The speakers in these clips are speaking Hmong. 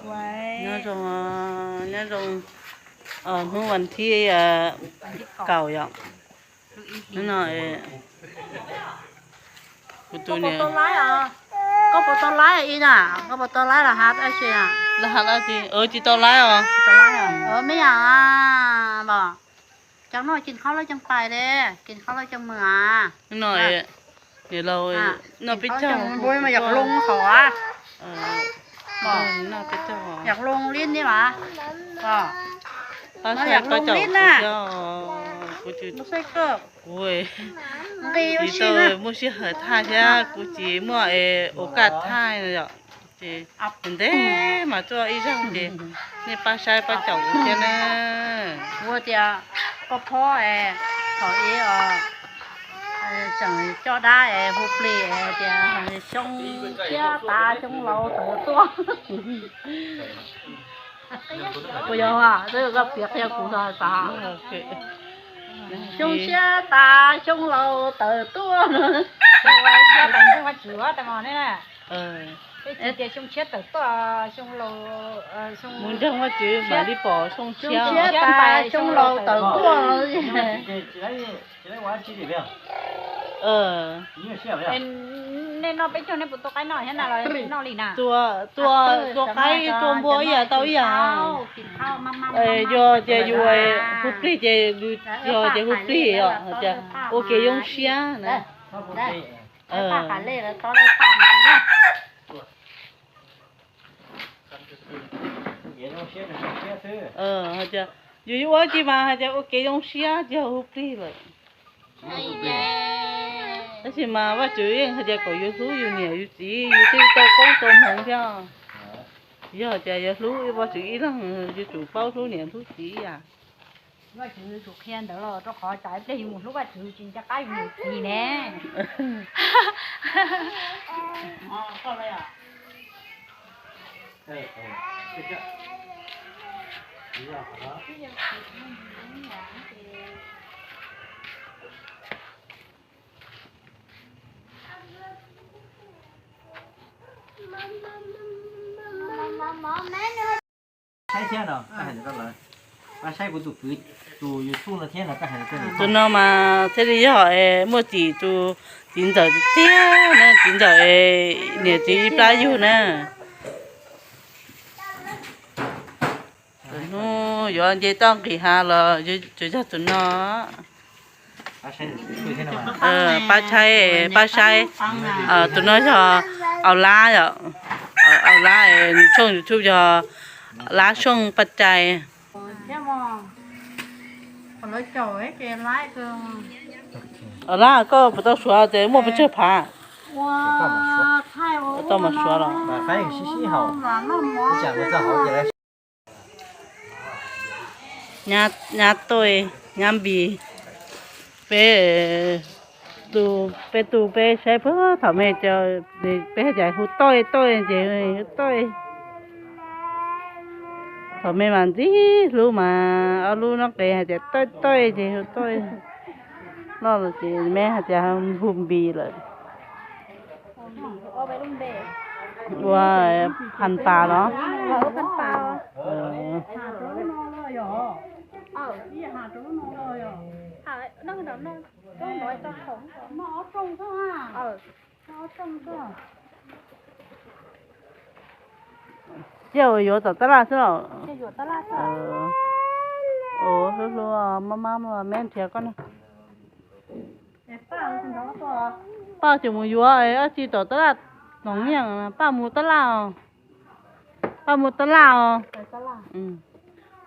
Nyob zoo, nyob zoo, hnub vas thib kaum yom. Hnub no kuv tus niam, koj puas tau laib ib na? Koj puas tau laib los hav dab tsi? Los hav dab tsi? Tsis tau laib os. Tsis tau laib os. Me nyuam, cov no kis qhov lawv coj pais li, kis qhov lawv coj mus a. No, niam laus, noj peb caug npua mas yog hloov qhov a. Yog hloov li ne mas. Pab saib pab caum kuv thiab. Kuv tsis, kuv tsis tau muaj sij hawm thaij thiab kuv tsis muaj es ua kaj thaij yom. Ces ntev mas tuaj ib zaug ces nej pab saib pab caum kuv thiab na. Kuv tias koj phob es thaum ub tseem coj dab es hu plig tias xyoo tshiab tas xyoo laus tawm tuaj. Puas yog, twb koj piav qhia kuv txog tas. Xyoo tshiab tas xyoo laus tawm tuaj. Mus ntseeg Vajtswv, mus ntseeg Vajtswv mam li pom xyoo tshiab tas xyoo laus tawm tuaj. Nej noj peb caug nej puas tua qaib noj thiab na los noj li na? Tua, tua qaib tua npua ib yam tau ib yam. Yog tias yus hu plig ces, yog tias hu plig os, tias ua kev zoo siab na. Hais tias yus yuav ua dab tsi mas hais tias ua kev zoo siab tsis yog hu plig lawm. Tab sis mas Vajtswv yeej hais tias kom yus hlub yus niam yus txiv, yus thiaj li tau koob tau hmoov thiab. Yog tias yuav hlub Vajtswv ib leeg, yuav tsum paub hlub niam hlub txiv ib yam. Vajtswv tsum qhia ntawd los rau qhov tsam ib pliag yus mus hlub Vajtswv tsis nco qab yus niam txiv ne. Saib thiab no, koj hais rau lawv, koj saib kuv tus kwv tus YouTube no thiab no, koj hais rau lawv. Tus no mas thiaj li yog muaj txim tus txiv ntxawm tiag na, txiv ntxawm niam txiv ib plab yug na. Tus hnub yuav nce toj nqis hav los tsuas yog tus no. Pab saib, pab saib, tus no yog Au Lab yom, Au Lab, nws tshooj YouTube yog Lab Xyooj Paj Cai. Au Lab, koj puas tau suav ces muaj pes tsawg phav? Tau mas suav los. Nyab tuaj, nyab npis, peb tu, peb tu peb saib puag thaum me, peb hais tias hu tuaj tuaj ces hu tuaj. Thaum me mas ntxim hlub mas ob lub noob qes hais tias tuaj tuaj ces hu tuaj. Loj los ces me hais tias hu npis lawm. Ua phan pas los? Cia yuav tom tab laj xwb los? Hlub hlub, maj maj me nrhiav koj na. Paj tseem mus yuav dab tsi tom tab laj, no niaj Paj mus tab laj os. Paj mus tab laj os.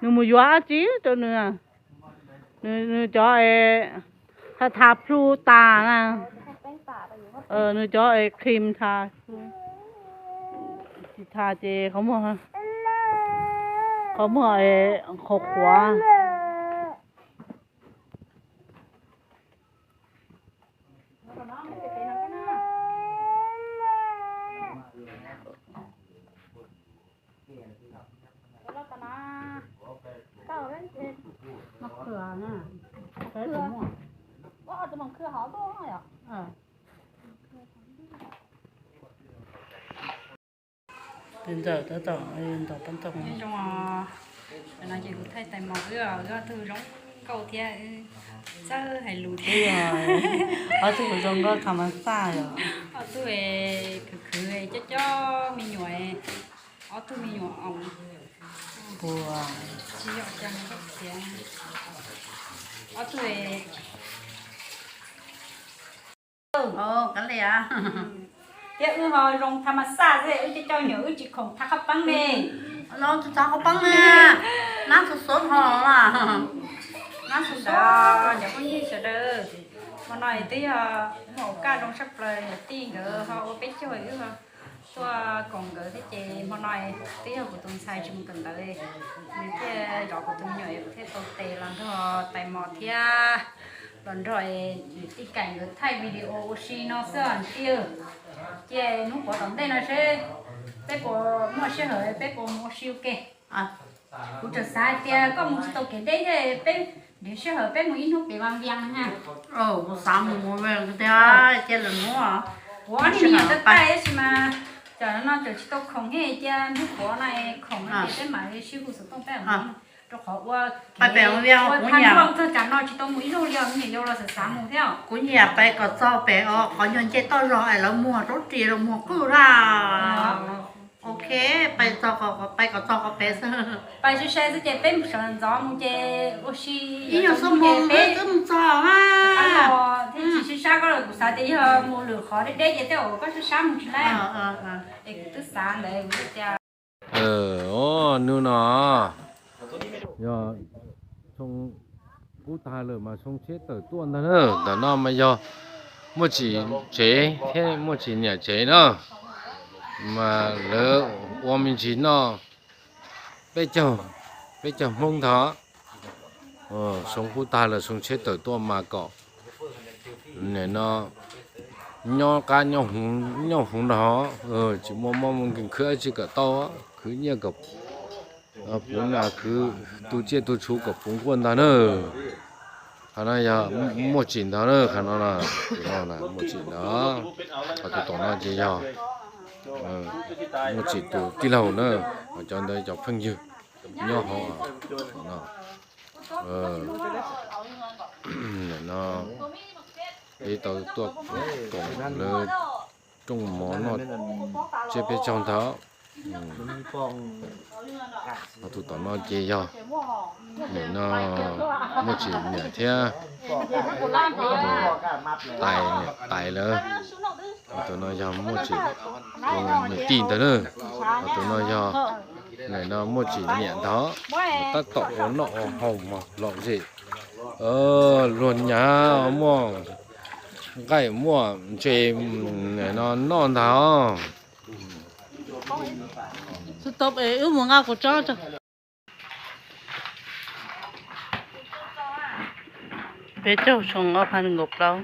Nws mus yuav dab tsi rau nws? Nws cov tha tha plhu tas na. Nws cov cream tha, tsis tha ces qhov muag qhuav qhuav. Ntawm tab tom ntaus pab ntoo. Zoo os, no ces kuv thaij tais mos wb, wb ob tug zoo nkauj thiab, txawj hais lus thiab. Ob tug zoo nkauj tham mas xaj yom. Ob tug khwv khwv coj coj me nyuam, ob tug me nyuam aus. Puas tsis yog cov nkauj khiav. Ob tug Thiab wb ho zoo tham mas xaj xwb, wb coj coj me nyuam wb tsis khoom thab qhov peeb li. Los tsis thab qhov peeb li, nab xov xov ho, nab xov xov. Cov phooj ywg sawv daws, hmo no twb yog muaj ua kaj zoo tshaj plaws, niam tij nkawd ho ua peb caug wb tuaj koom nkawd thiab ces hmo no twb yog kuv tus ntxhais tsis mus kawm ntawv, nws thiaj zov kuv tus me nyuam es kuv thiaj tau tes los nrog tais mos thiab los nrog niam tij Kaim nkawd thaij video ua si no xwb os niam tij. Ces hnub puav tom ntej no seb peb puas muaj sij hawm peb puas mus ua si ua ke. Kuv tseem xav hais tias koj mus tsis tau kev deb thiab peb nrhiav sij hawm peb mus ib hnub pem Vaj Vias na. Kuv xav mus tiag cia lwm hnub. Kuv ob niag me nyuam tab tab sis mas tam no tseem tsis tau khoom thiab, cia hnub puav no khoom ces peb mam li sib hu xov tooj peb rau qhov ua pem Vaj Vias. Kuv tham nyiam luag txog tsam no tsis tau mus ib zaug li os, me nyuam yaus los xav xav mus thiab. Kuv nyiam pais kom txog pem qhov nyuag nce toj zog es lawv muag roob ris los muag qwj na. Ok, pais kom txog qhov pem xwb. Pais sai sai xwb ces peb sawv ntxov mus ces ua si ib nyuag xuab moos peb twb mus txog na. Thiab tsis sib sab koj lawm, kuv xav tias yog mus lwm qhov deb deb ces tej zaum koj sib sab mus tsis laib. Es kuv twb xav ntawd kuv tias Hnub no yog tsoo kub tag lawm mas tsoo tsheb tawm tuaj ntag na. Ntawm no mas yog Muaj Tsim tsev thiab Muaj Tsim niam tsev na, mas lawv ua me ntsis noj peb caug, peb caug Hmoob ntag. Tsoo kub tag lawm tsoo tsheb tawm tuaj mas kom nim no nyob qab nyob huv nrog, tsis muaj mob muaj nkeeg khwv dab tsi kom tau, khwv nyiaj kom puv nas, khwv tu tsiaj tu txhu kom puv nkuaj ntag na. Qhov no yog Muaj Tsim ntag na, qhov no, Muaj Tsim ntag. Qhov tus tom no ces yog Muaj Tsim tus tij laug na, cov ntawd cov phooj ywg nyob hauv no. Nim no peb tau tuaj koom lawv rooj mov noj tsiab peb caug ntag. Qhov tus tom no ces yog nim no Muaj Tsim niam thiab tus tais, niam tais lawm. Qhov tus no yog Muaj Tsim tus niam tij ntag na. Qhov tus no yog nim no Muaj Tsim niam ntag. Tab tom ua noj ua haus mos lom zem, luag nyav muaj nqaij muaj ntses no noj ntag os. Wb mus nqa kuv tsob. Peb caug tsoo ob phav nees nkaum plaub.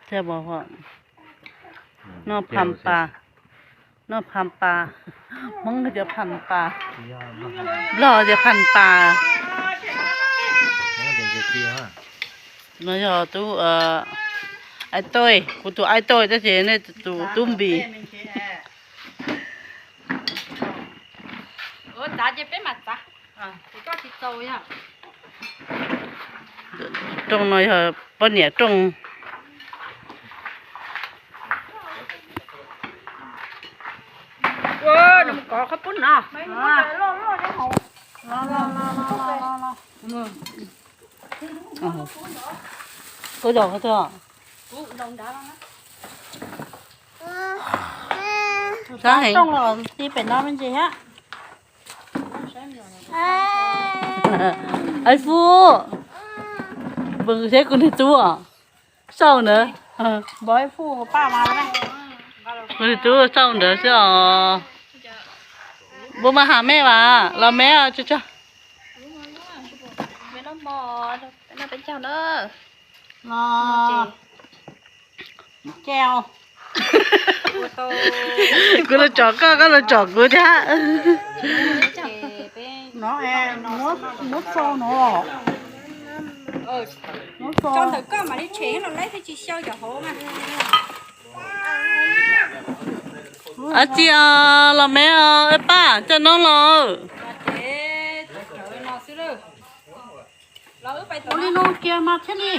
Thiab noj pham pas, noj pham pas, Hmoob tias pham pas, Nplog tias pham pas. No yog tub Aib Toij, kuv tus Aib Toij tab sis nej tus tub Npis. Rooj no yog poj niam rooj. Koj zos qhov twg? Sab heev. Rooj los ti pem no me ntsis thiab. Aib Fub, npawg seb kuv niag tub, sau ntawd. Npawg Aib Fub, kuv niag tub sau ntawd xwb os. Npawg mas ham me vas los me tso tso. Los, Kuv los tsom koj, koj los tsom kuv thiab. Muab rau no, muab rau. Ntawm koj mam li tshem los laib thiaj tsis xyaw cov hauv na. Ab tsi os, los me os, pab coj noob los. Ua li no kiag mas thiaj li.